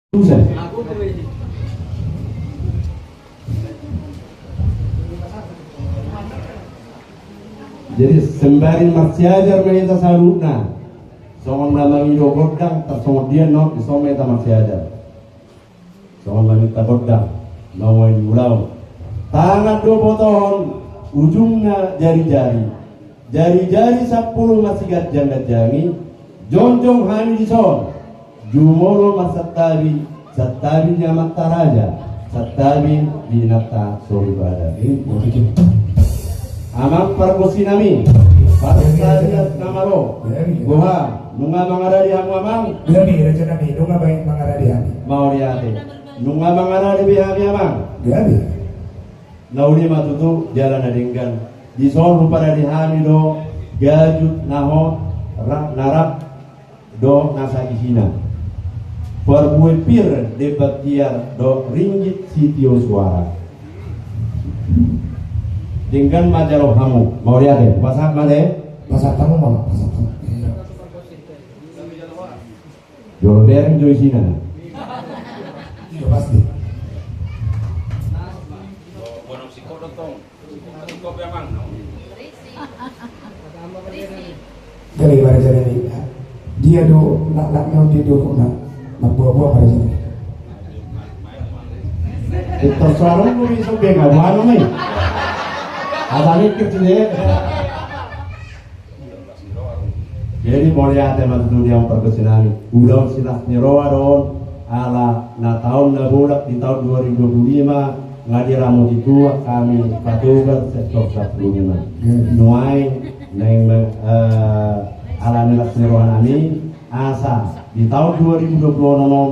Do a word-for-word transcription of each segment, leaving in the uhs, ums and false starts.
Jadi sembari marsiajar ma hita saluhutna, songon na mangido gondang, tarsongon dia non, dison ma hita marsiajar. Songon na minta gondang, na uli ulaon. Tangan do botohon, ujungna jari-jari. Jari-jari sampulu masiganjang-ganjangi, jongjong hami dison. Jumolo marsantabi, santabi ni amanta raja, santabi di inanta soripada. Amang pargonsi nami, parsantabi na malo. Boha, nunga mangaradi hamu amang? Gabe, raja nami, nunga baen mangaradi hami. Mauliate. Nunga mangaradi be hami amang? Gabe. Na uli ma tutu jala na denggan. Dison huparade hami do gajut na hot, ra-, na rap do na saisina. Parbue pir, demban tiar do ringgit sitio suara. Denggan ma jalo hamu. Mauliate. Pasahat ma te. Pasahat hamu ma, pasahat hamu. Jolo bereng jo isina. Iyo, pasti. Jadi, pada jadi, dia do, nak, nak, dia do, nak, nak buah-buah pada jadi. Itu suara lu bisa pegang, buah lu nih. Ada mikir sih, ya. Jadi, mauliate ma tutu di hamu pargonsi nami. Ulaon silas ni roha do on, ala na taon na bolak di taon dua ribu dua puluh lima, nga diramoti Tuhan hami Patogar sektor sampulu lima. Nuaeng naeng, eh, ala ni las ni roha nami, asa di taon dua ribu dua puluh onom on,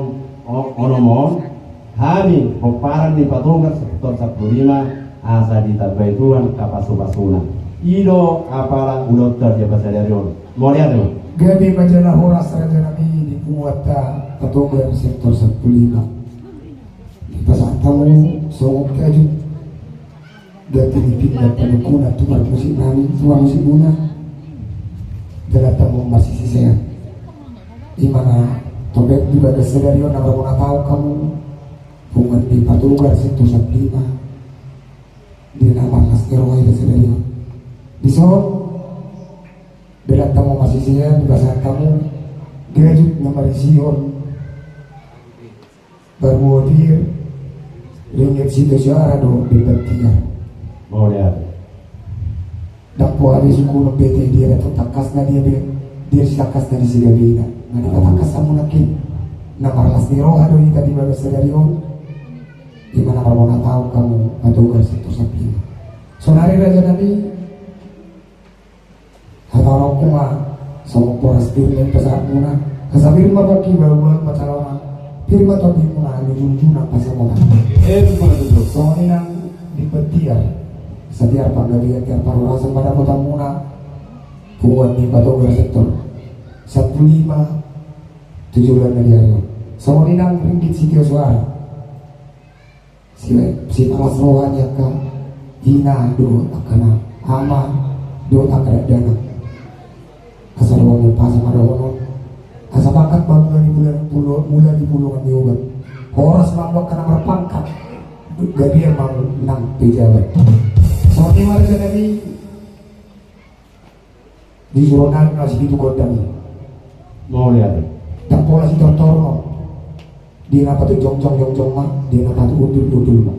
o-, onom on, hami pomparan ni Patogar sektor sampulu lima, asa ditambai Tuhan hapasupasuna. I do apala ulaonta di sadari on. Mauliate ma. Gabe ma jala horas raja nami di punguanta Patogar sektor sampulu lima. Dipasahat hamu songon gajut. Ganti ni pinggan panungkunan tu parmusik nami, tu parmusikmuna. Jala tamo masisisean. Imana topet di bagas sadari on na marmonataon hamu. Punguan ni Patogar sektor sampulu lima. Di na marlas ni roha i sadari on. Dison. Jala tamo masisisean dipasahat hamu. Gajut na marisihon. Parbue pir, ringgit sitio suara do demban tiar. Mauliate. Ndang pola be sungkunon be te dia dapotan tangkasna dia be, dia sitangkasna di si gabena. Na dipatangkas hamu nangkin. Na marlas ni roha do hita di bagas sadari on. Imana marmonataon hamu Patogar sektor sampulu lima. Saonari raja nami, hatahonon ma songon boras pir ni pasahatmuna. Asa pir ma pangkibaluan pacalonan. Pir ma tondimuna, lujulujuna pasamotan. Emma tutu. Songon i nang demban tiar. Asa tiar panggabean, tiar parhorasan padapotanmuna. Punguan ni Patogar sektor sampulu lima. Tu joloan na di ari on. Songon i nang ringgit sitio suara. Si, sipalas roha ni angka ina dohot angka na ama dohot angka dakdanak. Asa dohot ni pasa ma dohonon. Asa pangkat ma mula ni mula, mula, mula ni bulungan ni obat. Horas ma angka na marpangkat. Gabe ma nang pejabat. Songon i ma raja nami. Di jolo nami na sipitu gondang i. Mauliate. Ndang pola sitortor ma. Dia na patut jongjong, jongjong ma. Dia na patut undul, undul ma.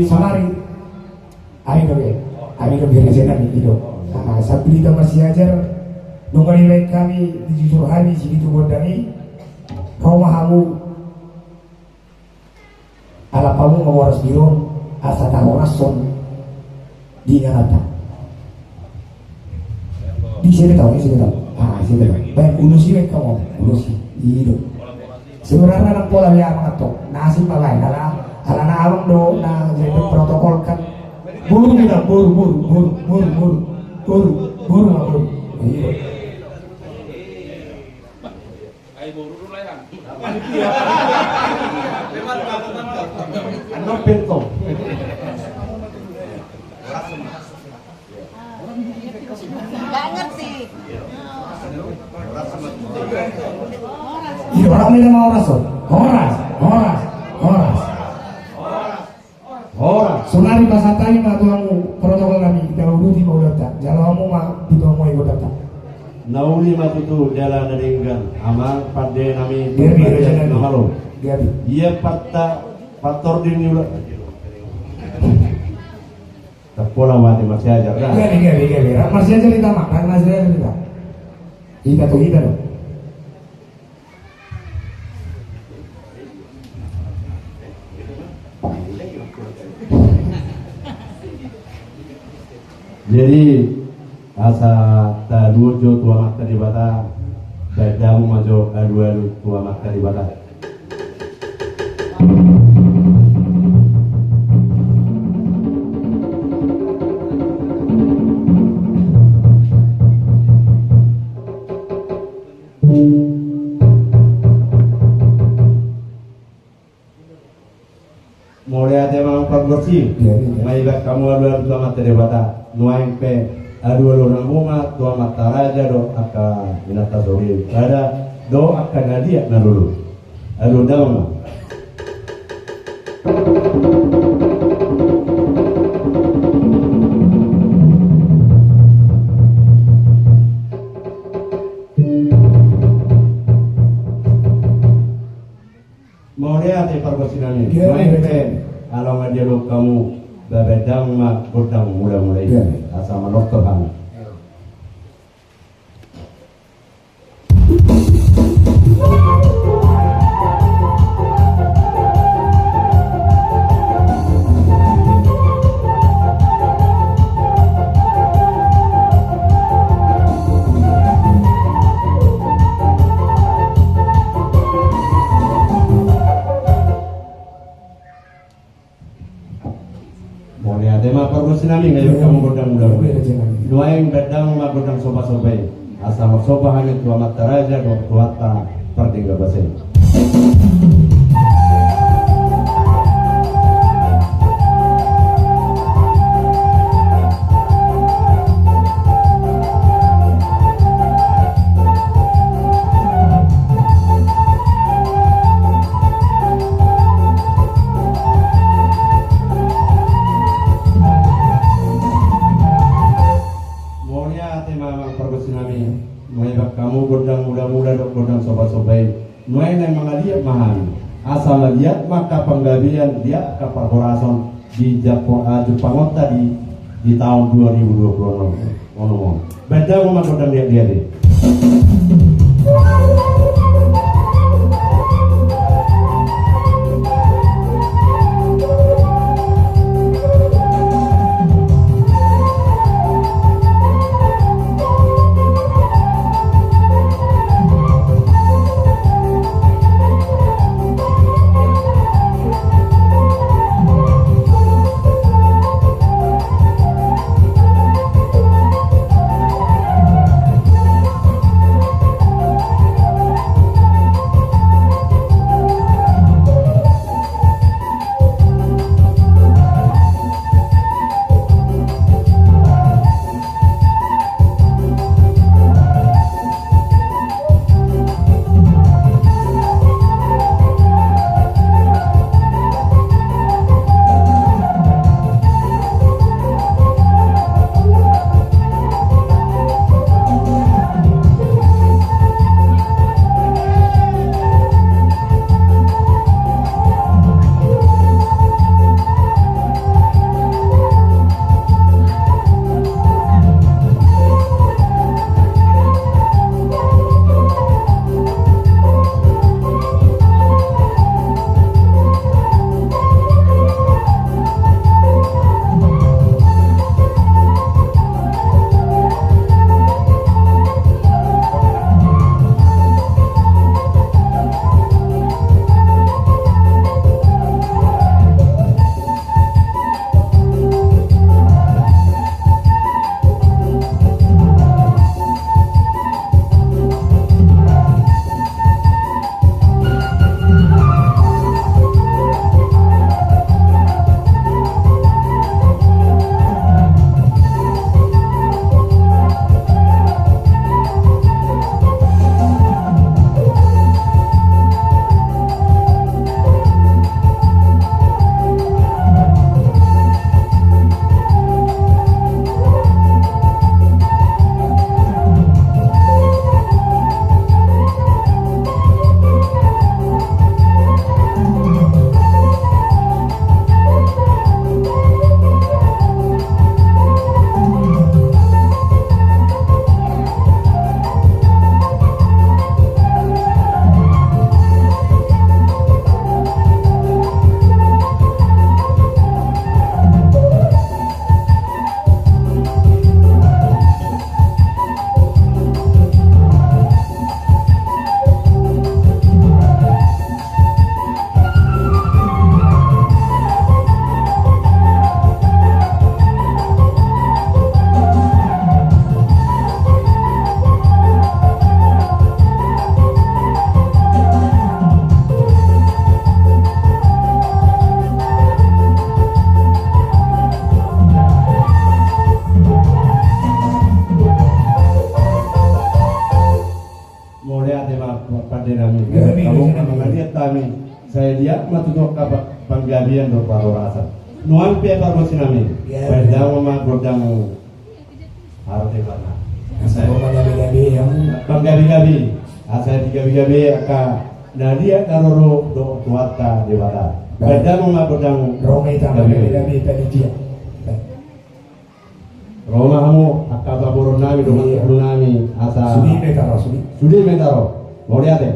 Saonari. Ai do be. Ai do be, raja nami, i do. Ah, Sabri Tama Siajar. Nunga dibaen hami, dijujur hami sipitu gondang i. Ro ma hamu. Alap hamu ma horas di ro, asa tahorashon di ingananta. Di sini tau, di sini tau. Ah, di sini tau. Baen ulos i, baen hamu ulos i. I do. Sebenarna ndang pola be amang antong. Na asing ma baen, ala, ala na amang do na jadi protokol kan. Boru kita, boru, boru. Boru, boru ma boru. I do. Annon pentong. Nggak ngerti. Iya, orang ini mau horas, horas, horas, horas. Horas. Saonari pasahat hami ma tu hamu protokol nami, jala uduti ma ulaonta, jala hamu ma di hamu i godangta. Na uli ma tutu jala na denggan, amang pande nami. Gabe, raja nami. Gabe. Ia patta, pattor di ni ula. Tapola mate Marsiajar da. Gabe, gabe, gabe. Ra Marsiajar hita ma, ra Marsiajar hita. Hita tu hita do. Jadi asa taluhon jo tu Amanta Debata, baen damang ma jo alualu tu Amanta Debata. Mauliate ma amang pargonsi. Iya, iya. Maibaen hamu alualu tu Amanta Debata. Nuaeng pe alualu hamu ma tu amanta raja dohot angka inanta soripada dohot angka na liat na lolo. Alualu damang ma. Mauliate pargonsi nami. Iya, nuaeng pe, iya, ala nunga dialuhon hamu, baen damang ma gondang mula-mula i. Iya. Asa manortor hami. Mauliate ma pargonsi nami, nga i baen hamu gondang mula-mula i. Nuaeng baen damang ma gondang somba-somba i. Asa marsomba hami tu amanta raja dohot Tuhanta pardenggan basa i. Mauliate ma amang pargonsi nami, maibaen hamu gondang mula-mula dohot gondang somba-somba i. Nuaeng naeng mangaliat ma hami. Asa mangaliat ma angka panggabean, liat angka parhorasan di jampo-, ah, jumpangonta di, di taon dua ribu dua puluh enam. Onom on. Baen damang ma gondang liat-liat i. Matutu angka panggabean dohot parhorasan. Nuaeng pe pargonsi nami. Baen damang ma gondang. Asa ro ma gabe-gabe hamu. Panggabe-gabe. Asa digabe-gabe angka na liat na roro dohot Tuhanta Debata. Baen damang ma gondang. Ro ma hita panggabe-gabe panitia. Ro ma hamu angka paboruon nami dohot guru nami asa. Sude ma hita ro, sude. Sude ma hita ro. Mauliate.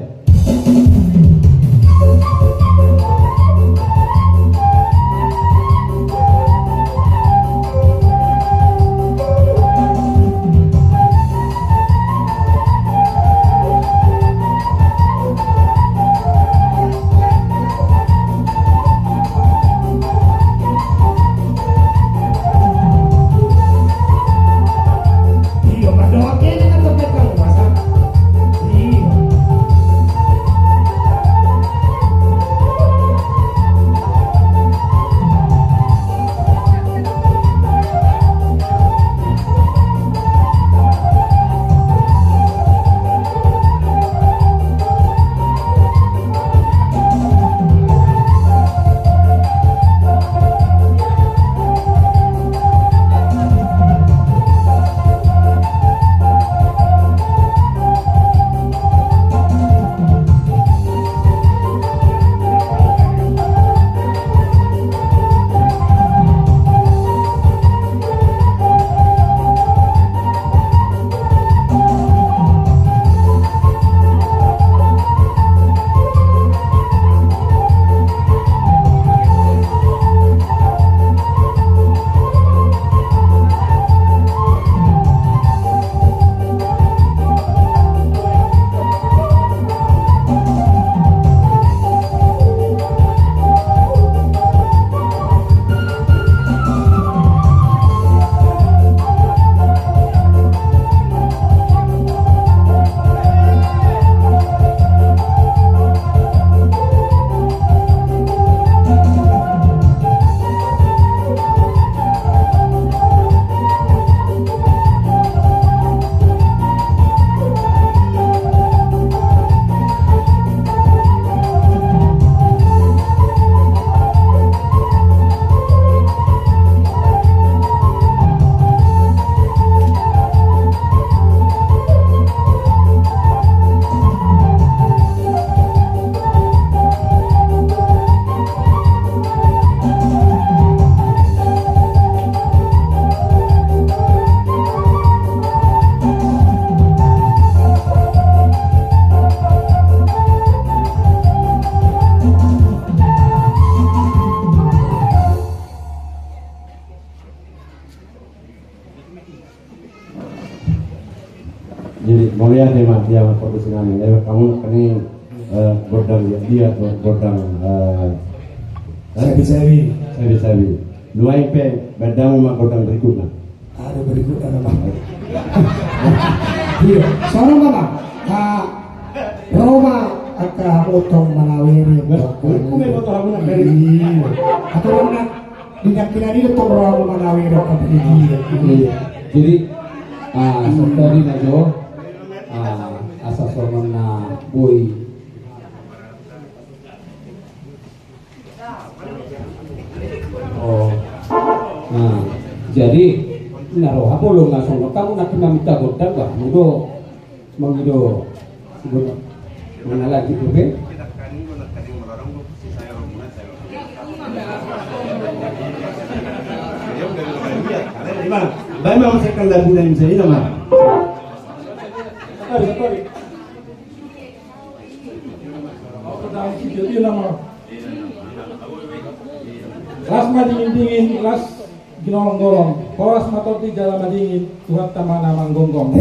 Jadi, mauliate ma dia ma pargonsi nami. Lewat hamu nangkaning, eh, gondang dia, dia gondang, eh, eh? Sabi-sabi. Sabi-sabi. Nuaeng pe baen damang ma gondang berikutna. Ada berikutna nama. Iya, songon ma. Ah, ro ma angka hamu tong manawere. Hukum e foto hamu na dari. Iya. Aturan na Di na kira ni do tong ro manawere. Iya. Jadi, ah, asa tadi na jo, ah, asa songon na boi. Oh. Nah, jadi, na ro hamu do na songon hamu na kira minta gondang bah, mudo. Mangido. Mangalagi tu pe. Ima, baen ma masa kan lagu na ima. Las ma dingin-dingin, las ginorong-norong, horas ma tondi jala madingin, Tuhanta ma na manggonggong.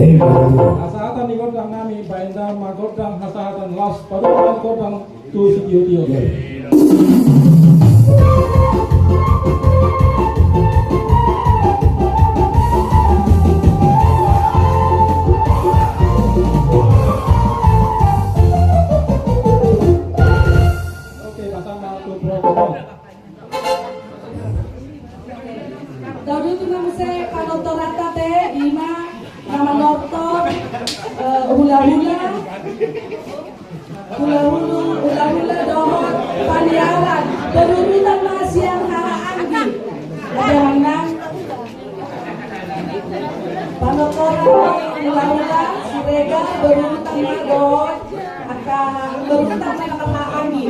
Hasahatan ni gondang nami, baen damang ma gondang hasahatan, laos padomu ma gondang tu sitio-tio. Oke, pasahat ma tu protokol. Tadutung ma muse panortoranta te, ima na manortor, eh, hula-hula, hula-hula, hula-hula dohot panitia. Ega berutang na dohot angka berutang na angka anggi.